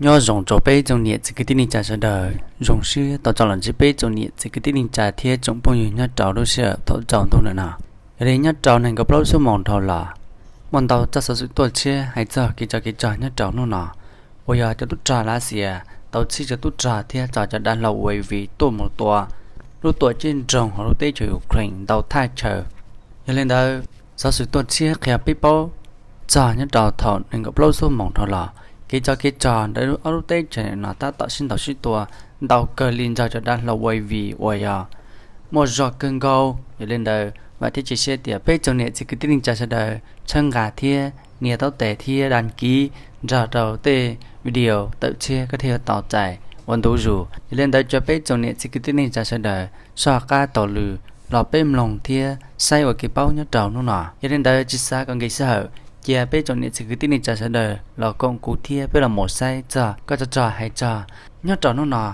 Nyob zoo rau peb tsoom niam txiv kwv tij neej tsa sawv daws, zoo siab tau rov los ntsib peb tsoom niam txiv kwv tij neej tsa thiab tsoom phooj ywg nyob rau lub sij hawm thaum tsaus ntuj no. Yog li nyob rau nees nkaum plaub xuab moos dhau los, muaj ntau tsab xov xwm tuaj tshiab hais txog kev tsov kev rog nyob rau hnub no, uas yog cov tub rog Lav Xias tau txhib cov tub rog thiab tso cov dav hlau uav viv tuaj mus tua lub tuam ceeb nroog hauv lub teb chaws Ukraine ntau thaj chaw. Yog li ntawd, xov xwm tuaj tshiab qhia peb paub txog nyob rau thaum nees nkaum plaub xuab moos dhau los, kev tsov kev rog ntawm ob lub teb chaws no tab tom sib ntaus sib tua ntau kawg li nrog cov dav hlau uav viv uas yog muaj zog kawg nkaus. Yog li ntawd, vam thiab cia siab tias peb tsoom niam txiv kwv tij neej tsa sawv daws txhawb nqa thiab nias taub tes thiab đăng ký nrog rau tej video tawm tshiab koj thiaj yuav tau txais ua ntu zus. Yog li ntawd, cov peb tsoom niam txiv kwv tij neej tsa sawv daws soj qab taug lw los peb mloog thiab saib ua kev paub nyob rau hnub no. Yog li ntawd, tsis xav kom nkees sij hawm, cia peb tsoom niam txiv kwv tij neej tsa sawv daws los koom kuv thiab peb los mus saib txog koj tso rog hais txog nyob rau hnub no.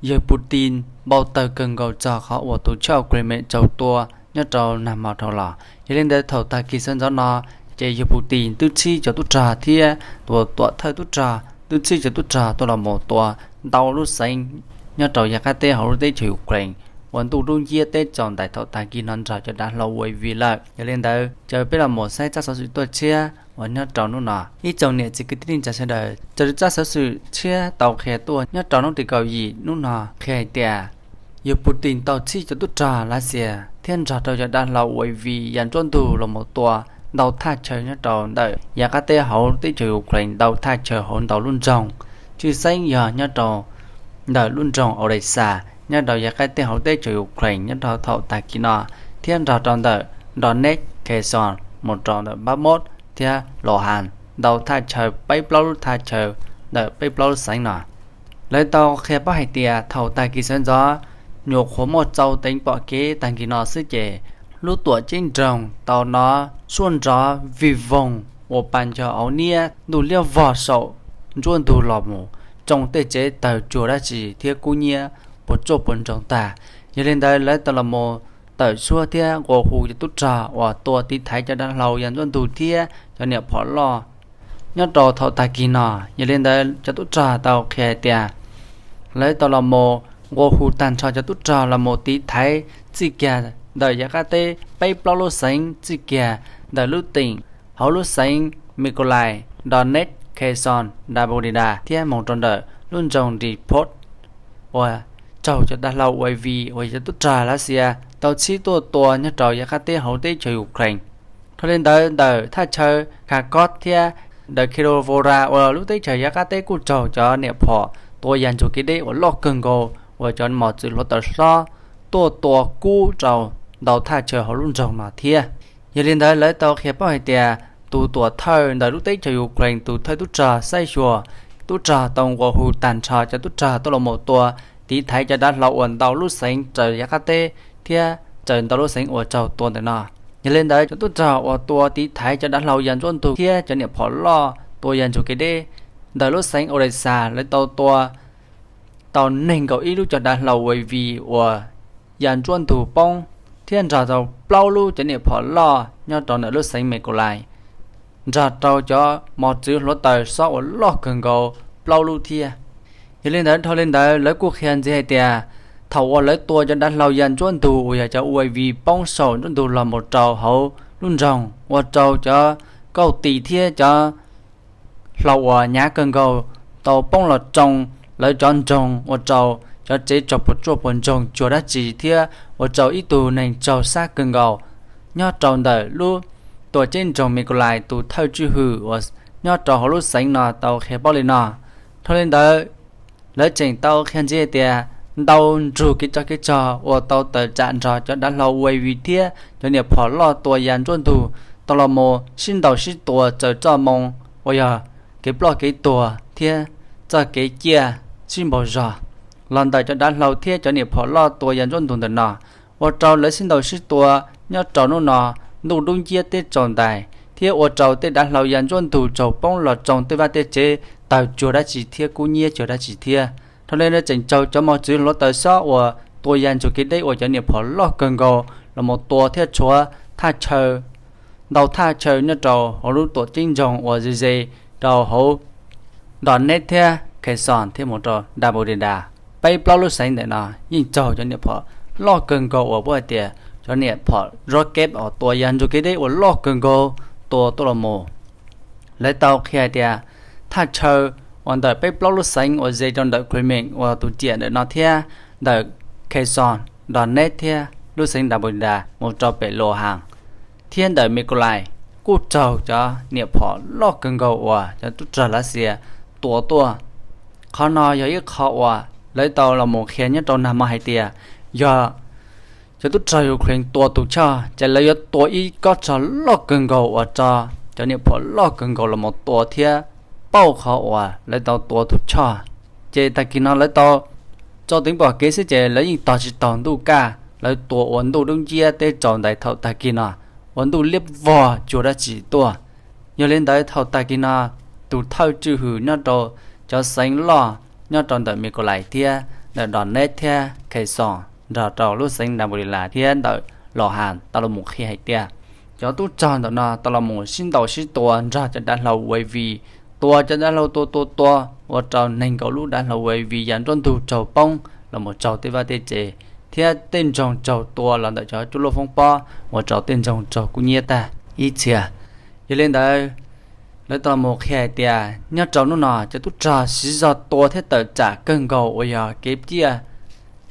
Yawg Putin npau taws kawg nkaus txog qhov uas tus choj Crimea raug tua nyob rau nag hmo dhau los. Yog li ntawd, thaum tag kis sawv ntxov no, ces yawg Putin twb txhib cov tub rog thiab tus tuam thawj tub rog twb txhib cov tub rog tuaj los mus tua ntau lub xeev nyob rau yav qab teb hauv lub teb chaws Ukraine uas ntuj dub nciab teb tsaus ntais thaum tag kis no nrog cov dav hlau uav viv lawm. Yog li ntawd, caw peb los mus saib tsab xov xwm tuaj tshiab uas nyob rau hnub no. Ib tsoom niam txiv kwv tij neej tsa sawv daws, raws li tsab xov xwm tshiab tau qhia tuaj nyob rau hnub tim kaum yim hnub no qhia hais tias yawg Putin tau txhib cov tub rog Lav Xias thiab nrog rau cov dav hlau uav viv ya nruab ntug los mus tua ntau thaj chaw nyob rau ntawm yav qab teb hauv teb chaws Ukraine ntau thaj chaw hauv ntau lub nroog, tshwj xeeb yog nyob rau ntawm lub nroog Odesa nyob rau yav qab teb hauv teb chaws Ukraine nyob rau thaum tag kis no, thiab nrog rau ntawm Donetsk, Kherson mus rau ntawm Bakhmut thiab Luhansk ntau thaj chaw peb plaub lub thaj chaw ntawm peb plaub lub xeev no. Lawv tau qhia paub hais tias thaum tag kis sawv ntxov, nyuam qhuav muaj txaus teev pom kev tag kis no xwb ces lub tuam ceeb nroog tau hnov suab nrov vij voog ua pa nco hauv niab ntuj liab vog saum nruab ntug los mus tsoo tej tsev tawg cuag dab tsi thiab kub hnyiab puas tsuaj puas ntsoog tag. Yog li ntawd, lawv tau los mus tawm suab thiab nqua hu cov tub rog uas tua tiv thaiv cov dav hlau ya nruab ntug thiab cov niam phom loj nyob rau thaum tag kis no. Yog li ntawd, cov tub rog tau qhia hais tias lawv tau los mus nqua hu tag nrho cov tub rog los mus tiv thaiv txij kiag ntawm yav qab teb peb plaub lub xeev txij kiag ntawm lub teem hauv lub xeev Mykolaiv, Donetsk, Kherson, Zaporizhzhia thiab mus rau ntawm lub nroog Dnipro uas raug cov dav hlau uav viv uas yog tub rog Lav Xias tau txhib tuaj tua nyob rau yav qab teb hauv teb chaws Ukraine. Dhau li ntawd, ntawm thaj chaw Kharkov thiab ntawm Kirovohrad uas lub teb chaws yav qab teb kuj raug cov niam phom tua ya ntsug kev deb uas loj kawg nkaus uas cov mos txwv hluav taws hlob tuaj tua kub rau ntau thaj chaw hauv lub nroog no thiab. Yog li ntawd, lawv tau qhia paub hais tias tus tuam thawj ntawm lub teb chaws Ukraine, tus thawj tub rog saib xyuas tub rog tau nqua hu tag nrho cov tub rog tuaj los mus tua tiv thaiv cov dav hlau uas ntau lub xeev raws yav qab teb thiab raws ntau lub xeev uas raug tua ntawm no. Yog li ntawd, cov tub rog uas tua tiv thaiv cov dav hlau ya nruab ntug thiab cov niam phom loj tua ya ntsug kev deb ntawm lub xeev Odesa, lawv tau tua tau nees nkaum ib lub cov dav hlau uav viv uas ya nruab ntug poob thiab nrog rau plaub lub cov niam phom loj nyob rau ntawm lub xeev Mykolaiv, nrog rau cov mos txwv hluav taws xob uas loj kawg nkaus plaub lub thiab. Yog li ntawd, dhau li ntawd, lawv kuj qhia ntxiv hais tias thaum uas lawv tua cov dav hlau ya nruab ntug uas yog cov uav viv poob saum nruab ntug los mus rau hauv lub nroog ua rau cov kauj tis thiab cov hlau uas hnyav kawg nkaus tau poob los tsoo lawv cov nroog, ua rau cov tsev raug puas tsuaj puas ntsoog cuag dab tsi thiab ua rau ib tug neeg raug sab kawg nkaus nyob rau ntawm lub tuam ceeb nroog Mykolaiv. Tus thawj tswj hwm uas nyob rau hauv lub xeev no tau qhia paub li no. Dhau li ntawd, lawv tseem tau qhia ntxiv hais tias ntau ntsug kev tsov kev rog uas tau tawm tsam nrog cov dav hlau uav viv thiab cov niam phom loj tua ya nruab ntug tau los mus sib ntaus sib tua raws txoj moo uas yog kev ploj kev tuag thiab txoj kev ciaj sib npaug zog los ntawm cov dav hlau thiab cov niam phom loj tua ya nruab ntug ntawm no, ua rau lawv sib ntaus sib tua nyob rau hnub no ntuj dub nciab teb tsaus ntais thiab ua rau tej dav hlau ya nruab ntug raug poob los tsoo tej vaj tej tsev tawg cuag dab tsi thiab kub hnyiab cuag dab tsi thiab. Dhau li ntawd, tseem raug cov mos txwv hluav taws xob uas tua ya ntsug kev deb uas cov niam phom loj kawg nkaus los mus tua thiab tshuav thaj chaw ntau thaj chaw nyob rau hauv lub tuam ceeb nroog uas ze ze rau hauv Donetsk thiab Kherson thiab mus rau Dabudida. Peb plaub lub xeev ntawm no yeej raug cov niam phom loj kawg nkaus uas puab hais tias cov niam phom rocket uas tua ya ntsuj kev deb uas loj kawg nkaus tua tuaj los mus. Lawv tau qhia hais tias thaj chaw uas ntawm peb plaub lub xeev uas ze rau ntawm Crimea uas tus ciam ntawm no thiab ntawm Kherson, Donetsk thiab lub xeev Dabudida mus rau pem Luhansk thiab ntawm Mykolaiv kuj raug cov niam phom loj kawg nkaus uas cov tub rog Lav Xias tua tuaj. Qhov no yog ib qho uas lawv tau los mus qhia nyob rau nag hmo hais tias yog cov tub rog Ukraine tua tus choj ces lawv yuav tua ib kob rog loj kawg nkaus uas rau cov niam phom loj kawg nkaus los mus tua thiab pauj qhov uas lawv tau tua tus choj. Ces tag kis no lawv tau tso teev pom kev xwb ces lawv yeej tos tsis taus ntuj kaj, lawv tua ua ntuj dub nciab teb tsaus ntais thaum tag kis no, ua ntuj liab vog tsuas dab tsi tuaj. Yog li ntawd thaum tag kis no tus thawj tswj hwm nyob rau cov xeev loj nyob rau ntawm Mykolaiv thiab ntawm Donetsk thiab Kherson nrog rau lub xeev Dabudida thiab ntawm Luhansk tau los mus qhia hais tias cov tub rog ntawm no tau los mus sib ntaus sib tua nrog cov dav hlau uav vij, tua cov dav hlau tua tua tua ua rau nees nkaum lub dav hlau uav vij ya nruab ntug raug poob los mus raug tej vaj tej tsev thiab tej ntsoog raug tua los ntawm cov cuaj luaj foob pob ua rau tej ntsoog raug kub hnyiab tag ib txhia. Yog li ntawd lawv tau los mus qhia hais tias nyob rau hnub no cov tub rog siv zog tua thiab tawm tsam kawg nkaus uas yog kev ciaj,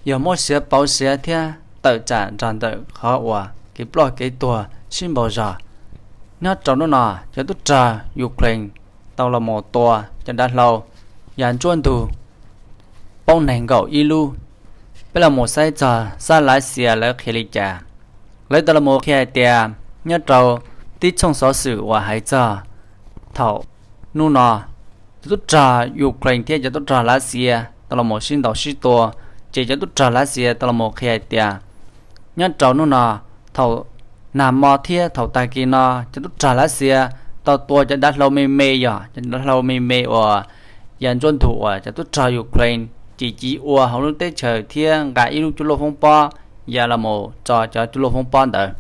yog muab siav pauv siav thiab tawm tsam nrog ntawm qhov uas kev ploj kev tuag sib npaug zog. Nyob rau hnub no cov tub rog Ukraine tau los mus tua cov dav hlau ya nruab ntug poob nees nkaum ib lub. Peb los mus saib txog sab Lav Xias lawv qhia li cas. Lawv tau los mus qhia hais tias nyob rau tib tshooj xov xwm uas hais txog thaum hnub no cov tub rog Ukraine thiab cov tub rog Lav Xias tau los mus sib ntaus sib tua, ces cov tub rog Lav Xias tau los mus qhia hais tias nyob rau hnub no thaum nag hmo thiab thaum tag kis no cov tub rog Lav Xias tau tua cov dav hlau me me, yog cov dav hlau me me uas ya nruab ntug uas cov tub rog Ukraine cim civ ua hauv lub teb chaws thiab nqa ib lub cuaj luaj foob pob ya los mus tso cov cuaj luaj foob pob ntawd.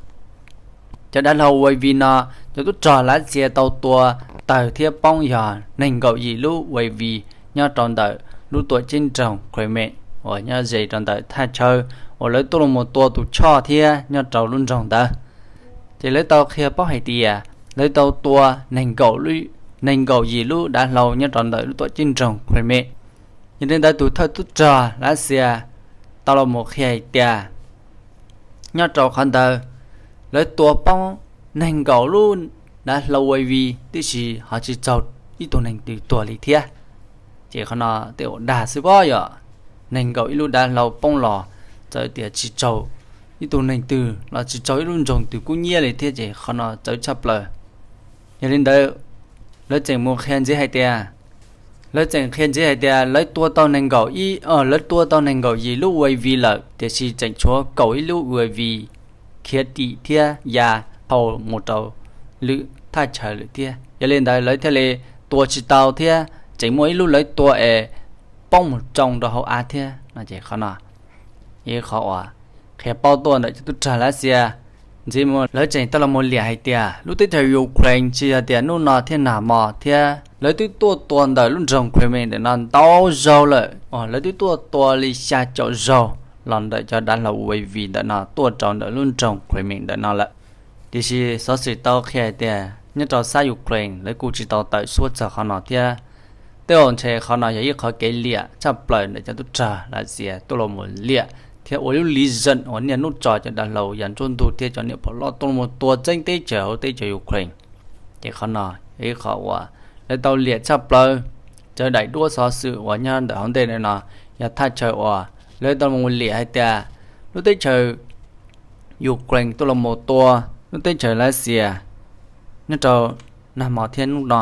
Cov dav hlau uav vij no cov tub rog Lav Xias tau tua tawg thiab poob yog nees nkaum yim lub uav vij nyob rau ntawm lub tuam ceeb nroog Crimea uas nyob ze rau ntawm thaj chaw uas lawv tuaj los mus tua tus choj thiab nyob rau lub nroog ntawd. Ces lawv tau qhia paub hais tias lawv tau tua nees nkaum yim lub dav hlau nyob rau ntawm lub tuam ceeb nroog Crimea. Yog li ntawd tus thawj tub rog Lav Xias tau los mus qhia hais tias nyob rau qhov ntawd lawv tua poob nees nkaum lub dav hlau uav vij tib si ho tsis raug ib tug neeg twg tuag li thiab. Ces qhov no tej zaum dag xwb pob, yog nees nkaum ib lub dav hlau poob los txawm tias tsis raug ib tug neeg twg los tsis raug ib lub nroog twg kub hnyiab li thiab ces qhov no txawv tshaj plaws. Yog li ntawd lawv tseem mus qhia ntxiv hais tias lawv tseem qhia ntxiv hais tias lawv tua tau nees nkaum ib, lawv tua tau nees nkaum yim lub uav vij lawm tiam sis tseem tshuav kaum ib lub uav vij khiav dim thiab ya hau mus rau lwm thaj chaw lawm thiab. Yog li ntawd lawv thiaj li tua tsis tau thiab tseem muaj ib lub lawv tua es poob mus tsoo rau hauv av thiab no ces qhov no yog ib qhov uas qhia paub tuaj ntawm cov tub rog Lav Xias. Ntxiv mus lawv tseem tau los mus liam hais tias lub teb chaws Ukraine tsis yog tias hnub no thiab nag hmo thiab, lawv twb tuaj tua ntawm lub nroog Crimea ntawm no ntau zaug lawm, lawv twb tuaj tua li xya caum zaug los ntawm cov dav hlau uav vij ntawm no tuaj rau ntawm lub nroog Crimea ntawm no lawm. Tiam sis xov xwm tau qhia hais tias nyob rau sab Ukraine lawv kuj tsis tau tawm suab txog qhov no thiab. Tej zaum ntshe qhov no yog ib qhov kev liam tshaj plaws ntawm cov tub rog Lav Xias tuaj los mus liam thiab ua lub liv zeem uas niaj hnub tso cov dav hlau ya nruab ntug thiab cov niam phom loj tuaj los mus tua txeeb teb chaws hauv teb chaws Ukraine. Ces qhov no yog ib qhov uas lawv tau liam tshaj plaws. Cov daim duab xov xwm uas nyob ntawm hauv ntej ntawm no yog thaj chaw uas lawv tau mus liam hais tias lub teb chaws Ukraine tuaj los mus tua lub teb chaws Lav Xias nyob rau nag hmo thiab hnub no.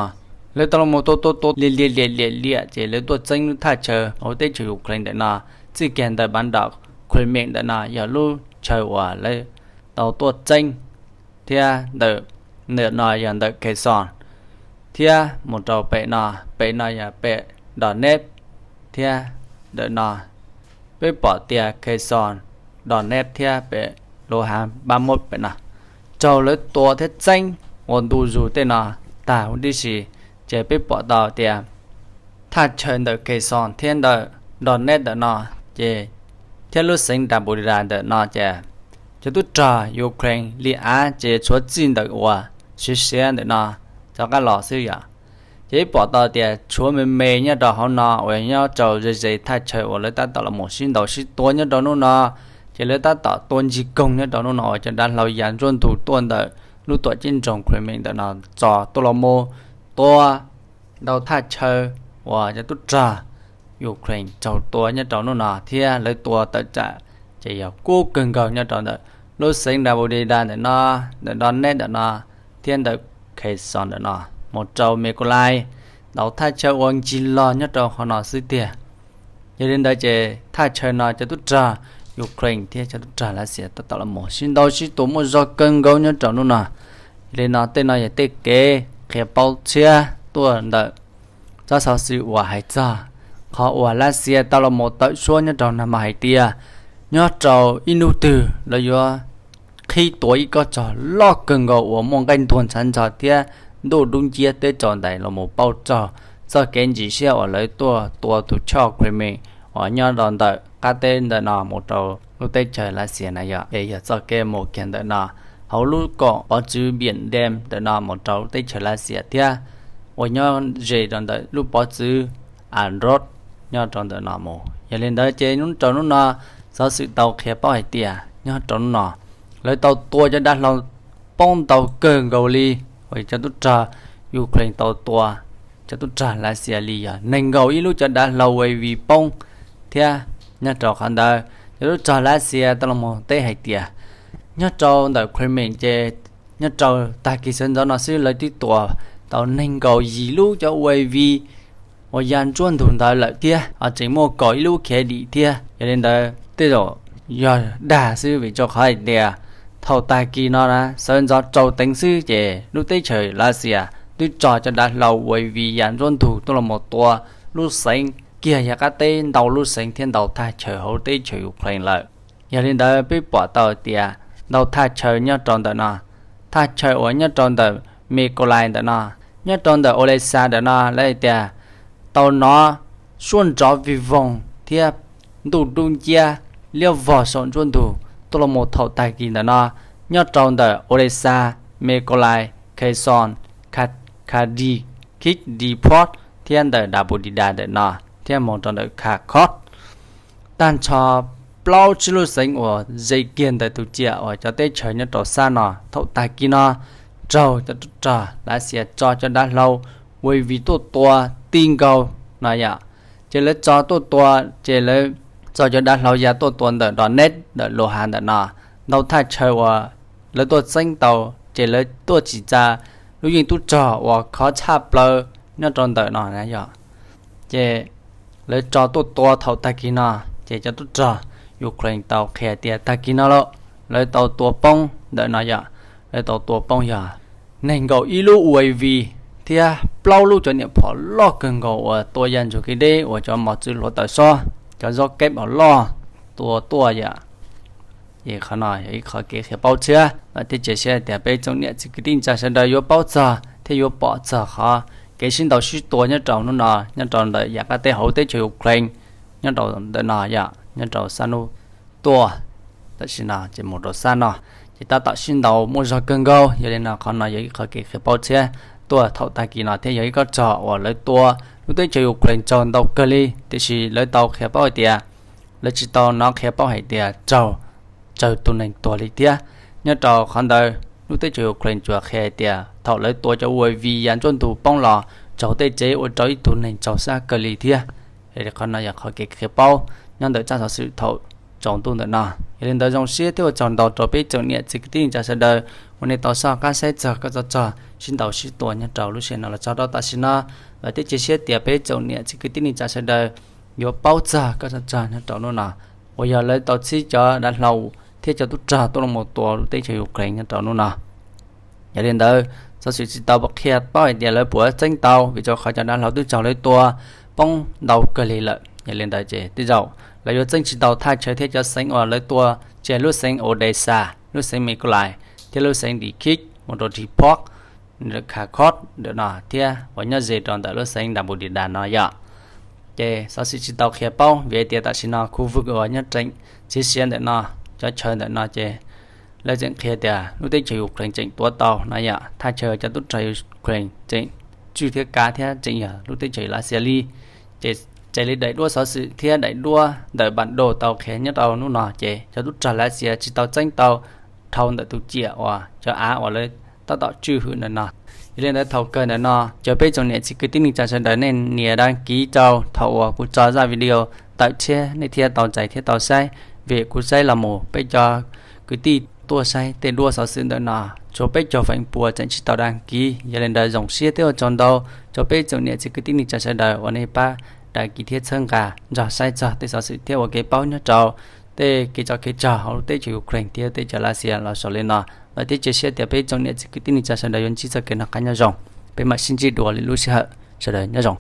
Lawv tau los mus tua tua tua liam liam liam liam liam ces lawv tuaj txeeb lub thaj chaw hauv teb chaws Ukraine ntawm no. Txij kiag ntawm npav nram Crimea ntawm no yog lub chaw uas lawv tau tuaj txeeb thiab ntawm, ntawm no yog ntawm Kherson thiab mus rau pem no, pem no yog pem Donetsk thiab ntawm no peb pom tias Kherson, Donetsk thiab pem Luhansk, Bakhmut pem no raug lawv tua thiab txeeb ua ntu zus tej no tag huv tib si. Ces peb pom tau tias thaj chaw ntawm Kherson thiab ntawm Donetsk ntawm no, ces thiab lub xeev Zaporizhzhia ntawm no ces cov tub rog Ukraine li av ces tshuav txij ntawm uas siav siav ntawm no rov qab los xwb yom. Ces peb pom tau tias tshuav me me nyob rau hauv no uas nyob rau ze ze thaj chaw uas lawv tab tom los mus sib ntaus sib tua nyob rau hnub no. Ces lawv tab tom tua ncig koog nyob rau hnub no uas cov dav hlau ya ntsuab ntug tuaj ntawm lub tuam ceeb nroog Crimea ntawm no tso tuaj los mus tua ntau thaj chaw uas cov tub rog Ukraine raug tua nyob rau hnub no thiab lawv tua tawm tsam ces yog kub kawg nkaus nyob rau ntawm lub xeev Zaporizhzhia ntawm no, ntawm Donetsk ntawm no, thiab ntawm Kherson ntawm no mus rau Mykolaiv, ntau thaj chaw uas ncig los nyob rau qhov no xwb tiag. Yog li ntawd ces thaj chaw no cov tub rog Ukraine thiab cov tub rog Lav Xias tab tom los mus sib ntaus sib tua muaj zog kawg nkaus nyob rau hnub no. Yog li no tej no yog tej kev qhia paub tshiab tuaj ntawm tsab xov xwm uas hais txog qhov uas Lav Xias tau los mus tawm suab nyob rau nag hmo hais tias nyob rau ib hnub twg lawv yuav qhib tua ib kob tsov loj kawg nkaus uas muaj nqaij ntuag ntshav ntsho thiab ntuj dub nciab teb tsaus ntais los mus pauj raug txoj kev ntsim siab uas lawv tuaj tua tus choj Crimea uas nyob rau ntawm qab teb ntawm no mus rau lub teb chaws Lav Xias na yom. Es yog txoj kev mus kiag ntawm no hauv lub koom pov txwv Biển Đen ntawm no mus rau lub teb chaws Lav Xias thiab uas nyob ze rau ntawm lub pov txwv Azov nyob rau ntawm no mus. Yog li ntawd ces nyob rau hnub no xov xwm tau qhia paub hais tias nyob rau hnub no lawv tau tua cov dav hlau poob ntau kawg nkaus li uas cov tub rog Ukraine tau tua cov tub rog Lav Xias li yog nees nkaum ib lub cov dav hlau uav poob thiab nyob rau qhov ntawd cov tub rog Lav Xias tau los mus teb hais tias nyob rau ntawm Crimea ces nyob rau tag kis sawv ntxov no xwb lawv twb tua tau nees nkaum yim lub cov uav uas ya ntsuab ntug ntawd lawm thiab ho tseem muaj kaum ib lub khiav dim thiab. Yog li ntawd tej zaum yog dag xwb vim rau qhov hais tias thaum tag kis no na sawv ntxov rau teev xwb ces lub teb chaws Lav Xias twb tso cov dav hlau uav ya ntsuab ntug tuaj los mus tua lub xeev kiag yav qab teb ntau lub xeev thiab ntau thaj chaw hauv teb chaws Ukraine lawm. Yog li ntawd peb pom tau tias ntau thaj chaw nyob rau ntawm no, thaj chaw uas nyob rau ntawm Mykolaiv ntawm no, nyob rau ntawm Odesa ntawm no lawv hais tias tau hnov suab nrov vig voog thiab ntuj dub nciab liab vog saum ntsuab ntug tuaj los mus thaum tag kis ntawm no nyob rau ntawm Odesa, Mykolaiv, Kherson, Kharkiv, Dnipro thiab ntawm Zaporizhzhia ntawm no thiab mus rau ntawm Kharkov. Tag nrho plaub tsib lub xeev uas ze kiag ntawm tus ciam uas cov teb chaws nyob rau sab no thaum tag kis no raug cov tub rog Lav Xias tso cov dav hlau uav tuaj tua ti nkaus no yom. Ces lawv tso tuaj tua, ces lawv tso cov dav hlau ya tuaj tua ntawm Donetsk ntawm Luhansk ntawm no, ntau thaj chaw uas lawv tuaj txeeb tau ces lawv tuaj tsim tsa lub yeej tub rog uas khov tshaj plaws nyob rau ntawm no na yom. Ces lawv tso tuaj tua thaum tag kis no, ces cov tub rog Ukraine tau qhia tias tag kis no lawm lawv tau tua poob ntawm no yom, lawv tau tua poob yog nees nkaum ib lub uav thiab plaub lub cov niam phom loj kawg nkaus uas tua ya ntsuag kev deb uas cov mos txwv hluav taws xob, cov zob keb uas loj tua tuaj yom. Ces qhov no yog ib qhov kev qhia paub tshiab thiab cia siab tias peb tsoom niam txiv kwv tij neej tsa sawv daws yuav paub txog thiab yuav pom txog qhov kev sib ntaus sib tua nyob rau hnub no nyob rau ntawm yav qab teb hauv teb chaws Ukraine, nyob rau ntawm no yom, nyob rau sab hnub tuaj tam sim no ces mus rau sab no, ces tab tom sib ntaus muaj zog kawg nkaus. Yog li no qhov no yog ib qhov kev qhia paub tshiab tuaj thaum tag kis no thiab yog ib kob tsov uas lawv tua lub teb chaws Ukraine raug ntau kawg li, tiam sis lawv tau qhia paub hais tias lawv tsis tau hnov qhia paub hais tias raug tsawg tus neeg tuag li thiab. Nyob rau qhov ntawd lub teb chaws Ukraine tsuas qhia hais tias thaum lawv tua cov uav ya ntsuab ntug poob los raug tej tsev ua rau ib tug neeg raug sab kawg li thiab. Qhov no yog qhov kev qhia paub nyob ntawm tsab xov xwm thaum tsaus ntuj ntawm no. Yog li ntawd zoo siab thiab ua tsaug ntau rau peb tsoom niam txiv kwv tij neej tsa sawv daws uas nej tau soj qab saib txog koj txog txog sib ntaus sib tua nyob rau lub sij hawm no los txog rau tam sim no. Vam thiab cia siab tias peb tsoom niam txiv kwv tij neej tsa sawv daws yuav paub txog koj txog txog nyob rau hnub no uas yog lawv tau txhib cov dav hlau thiab cov tub rog tuaj los mus tua lub teb chaws Ukraine nyob rau hnub no. Yog li ntawd xov xwm tsis tau qhia paub hais tias lawv puas txeeb tau vim rau qhov cov dav hlau twb raug lawv tua poob ntau kawg li lawm. Yog li ntawd ces tej zaum lawv yuav txeeb tsis tau thaj chaw thiab cov xeev uas lawv tua, ces lub xeev Odesa, lub xeev Mykolaiv thiab lub xeev Dnipro mus rau Dnipro, Kharkov ntawm no thiab uas nyob ze rau ntawm lub xeev Zaporizhzhia no yom. Ces xov xwm tsis tau qhia paub vim tias tam sim no khu vwj uas nyob tseem txiav siav ntawm no, cov chaw ntawm no ces lawv tseem qhia tias lub teb chaws Ukraine tseem tuav tau no yom, thaj chaw cov tub rog Ukraine tseem tswj thiab kav thiab tseem yog lub teb chaws Lav Xias li. Ces raws li daim duab xov xwm thiab daim duab ntawm npam doj tau qhia nyob rau hnub no ces cov tub rog Lav Xias tsis tau txeeb tau dhau ntawm tus ciam uas cov av uas lawv tab tom tswj hwm ntawm no. Yog li ntawd thaum kawg ntawm no cov peb tsoom niam txiv kwv tij neej tsa sawv daws nej nias dag kiv rau thaum uas kuv tso zaj video tawm tshiab nej thiaj tau txais thiab tau saib. Vim kuv saib los mus peb cov kwv tij tuaj saib tej duab xov xwm ntawm no tshuav peb caug feem pua tseem tsis tau dag kiv. Yog li ntawd zoo siab thiab ua tsaug ntau rau peb tsoom niam txiv kwv tij neej tsa sawv daws uas nej pab dag kiv thiab txhawb nqa nrog saib txog tej xov xwm thiab ua kev paub nyob rau tej kev tsov kev rog hauv lub teb chaws Ukraine thiab teb chaws Lav Xias los saum li no. Vam thiab cia siab tias peb tsoom niam txiv kwv tij neej tsa sawv daws yuav ntsib txoj kev noj qab nyob zoo. Peb mam sib ntsib dua lwm lub sij hawm, sawv daws nyob zoo.